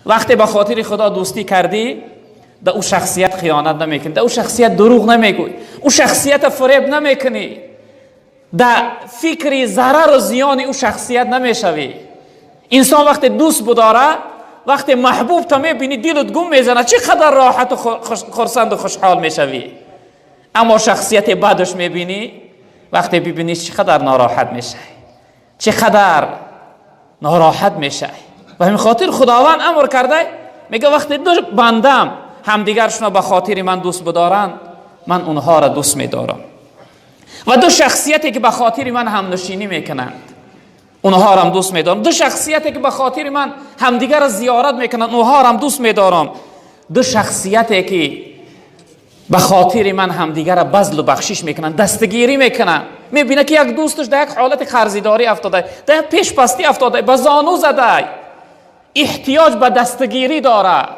Вақте ба хотири Худо дӯстӣ кардӣ, да ӯ шахсият хиёнат намекунӣ, да ӯ шахсият дурӯғ намегӯй, ӯ шахсията фиреб намекунӣ, да фикри зарару зиёни ӯ шахсият намешавӣ. Инсон вақте дӯст будора, вақте маҳбубта мебинӣ, дилут гум мезанад, чӣ қадар роҳату хурсанду хушҳол мешавӣ. Аммо шахсияти бадаш мебинӣ, вақте бибинӣ, чӣ қадар нороҳат мешавӣ, чӣ қадар нороҳат мешавӣ. Ба ҳамин хотир Худованд амр карда, мега: вақте ду бандам ҳамдигаршуно ба хотири ман дӯст бидоранд, ман онҳоро дӯст медорам, ва ду шахсияте ки ба хотири ман ҳамнишинӣ мекунанд, онҳоро дӯст медорам, ду шахсияте ки ба хотири ман ҳамдигарро зиёрат мекунанд, онҳоро дӯст медорам, ду шахсияте ки ба хотири ман ҳамдигарро базлу бахшиш мекунанд, дастгирӣ мекунанд. Мебинад, ки як дӯсташ дар як ҳолати қарзидорӣ афтода, дар як пешпастӣ афтода, ба зону зада, эҳтиёҷ ба дастгирӣ дорад,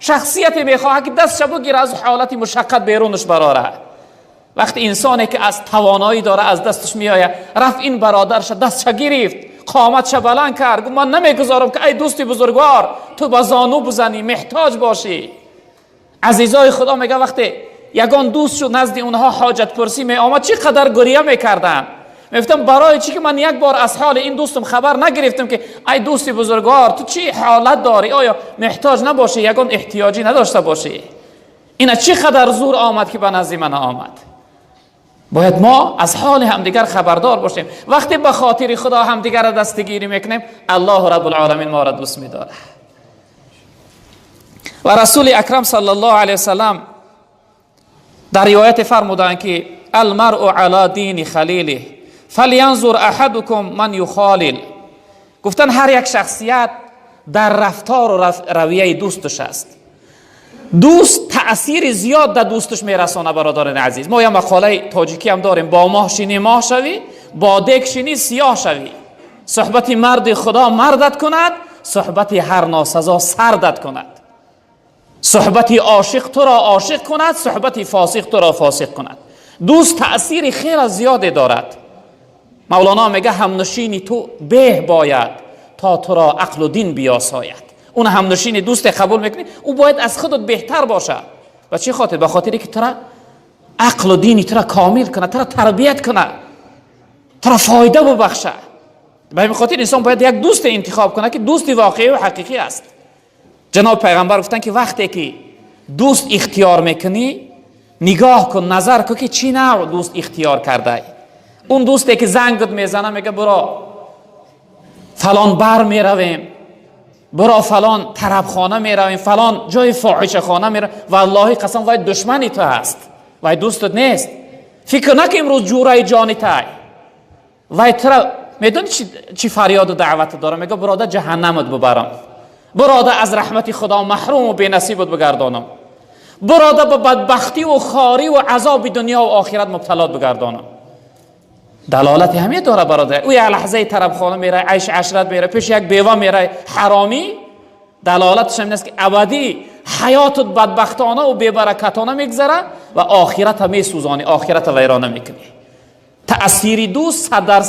шахсияте мехоҳад, ки дастша бигира, аз ҳолати мушаққат берунаш барорад. Вақте инсоне ки аз тавоноӣ дора, аз дасташ меояд, рафт, ин бародарша дастша гирифт, қоматша баланд кард, гуфт: «Ман намегузорам, ки, ай дӯсти бузургвор, ту ба зону бизанӣ, меҳтоҷ бошӣ». Азизои Худо, мега, вақте ягон дӯст шуд, назди онҳо ҳоҷатпурсӣ меомад, чӣ қадар гиря мекарданд. Мегуфтам: барои чӣ ки ман як бор аз ҳоли ин дӯстам хабар нагирифтам, ки ай дӯсти бузургвор, ту чӣ ҳолат дорӣ, оё меҳтоҷ набошӣ, ягон эҳтиёҷӣ надошта бошӣ? Ина чӣ қадар зур омад, ки ба назди ман омад. Бояд мо аз ҳоли ҳамдигар хабардор бошем. Вақте ба хотири Худо ҳамдигарро дастгирӣ мекунем, Аллоҳу Раббулъоламин моро дӯст медорад. Ва Расули Акрам саллаллоҳу алайҳи васаллам дар ривояте фармуданд, ки المرء على دين خليله فلينظر أحدكم من يخالل. Гуфтан, ҳар як шахсият дар рафтору равияи дӯсташ аст. Дӯст таъсири зиёд дар дӯсташ мерасона. Бародарони азиз, мо як мақолаи тоҷикӣ ҳам дорем: бо моҳ шинӣ, моҳ шавӣ, бо дег шинӣ, сиёҳ шавӣ. Суҳбати марди Худо мардат кунад, суҳбати ҳар носазо сардат кунад. Суҳбати ошиқ туро ошиқ кунад, суҳбати фосиқ туро фосиқ кунад. Дӯст таъсири хеле зиёде дорад. Мавлоно мега: ҳамнишини ту беҳ бояд, то туро ақлу дин биёсояд. Он ҳамнишини дӯсте қабул мекунӣ, ӯ бояд аз худат беҳтар бошад. Ба чӣ хотир? Ба хотире ки тура ақлу дини тура комил кунад, тура тарбият кунад, тура фоида бубахшад. Ба ҳамин хотир инсон бояд як дӯсте интихоб кунад, ки дӯсти воқеӣ ҳақиқӣ аст. Ҷаноб пайғамбар гуфтанд, ки вақте ки дӯст ихтиёр мекунӣ, нигоҳ кун, назар кун, ки чӣ навъ дӯст ихтиёр кардай. Он дӯсте ки зангат мезана, мега: «Биро, фалон бар меравем, биро, фалон тарабхона меравем, фалон ҷои фоҳишахона меравем», валлоҳи қасам, вай душмани ту ҳаст, вай дӯстат нест. Фикр накун, имрӯз ҷураи ҷони тай. Вай тура медони чӣ фарёду даъват дора? Мега: «Бирода, ҷаҳаннамат бубарам, бирода, аз раҳмати Худо маҳруму бенасибат бигардонам, бирода, ба бадбахтиву хориву азоби дунёву охират мубталот бигардонам». Далолати ҳаме дора, бародар. Ӯ як лаҳзаи тарабхона мерай, айш ашрат мерай, пеши як бева мерай ҳаромӣ, далолаташ ҳамин аст, ки абадӣ ҳаётут бадбахтона бебаракатона мегзара ва охирата месӯзонӣ, охирата вайрона мекунӣ. Таъсири дӯст 100%.